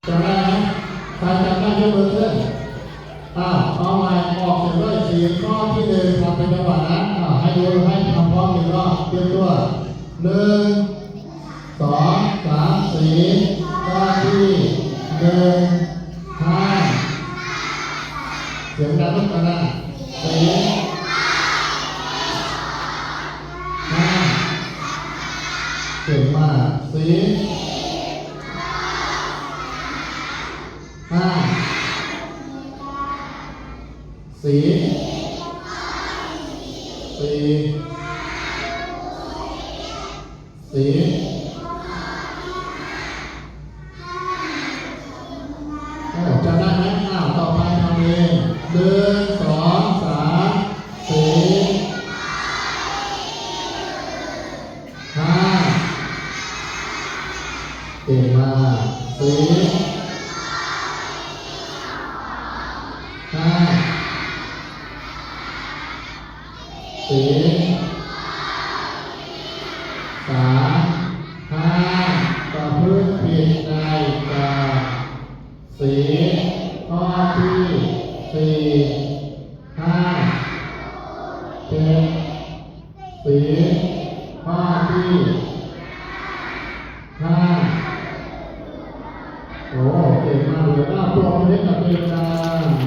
ຈຳໄດ້ໄໝ? ໃຄຈຳໄດ້ຍົກມືຂຶ້ນ. ອ້າວ ເອົາໃໝ່ ອອກສຽງດ້ວຍ ສີນຂໍ້ທີໜຶ່ງ ທຳເປັນຈັງຫວະນະ. ອ້າວ ໃຫ້ດູ ໃຫ້ທຳພ້ອມອີກຮອບ ຕຽມຕົວ ໜຶ່ງ ສອງ ສາມ ສີ່ ຂໍ້ທີໜຶ່ງ ຫ້າ ສຽງດັງກວ່ານັ້ນ ສີ່ ຫ້າ ເກັ່ງມາກ ສີ່ ຫ້າ ສີ່ ສີ່ ສີ່ ເອີ ຈຳໄດ້ໄໝ? ອ້າວ ຕໍ່ໄປທຳເອງ ໜຶ່ງ ສອງ ສາມ ສີ່ ຫ້າ ເກັ່ງມາກ ສີ່ ຫ້າ ສີ່ ສາມ ຫ້າ ປະພຶດຜິດໃນການ ສີ່ ຂໍ້ທີສີ່ ຫ້າ ເຈັດ ສີ່ ຂໍ້ທີຫ້າ ໂອ້ ເກັ່ງມາກເລີຍ. ອ້າວ ປົບມືໃຫ້ກັບຕົວເອງນຳ.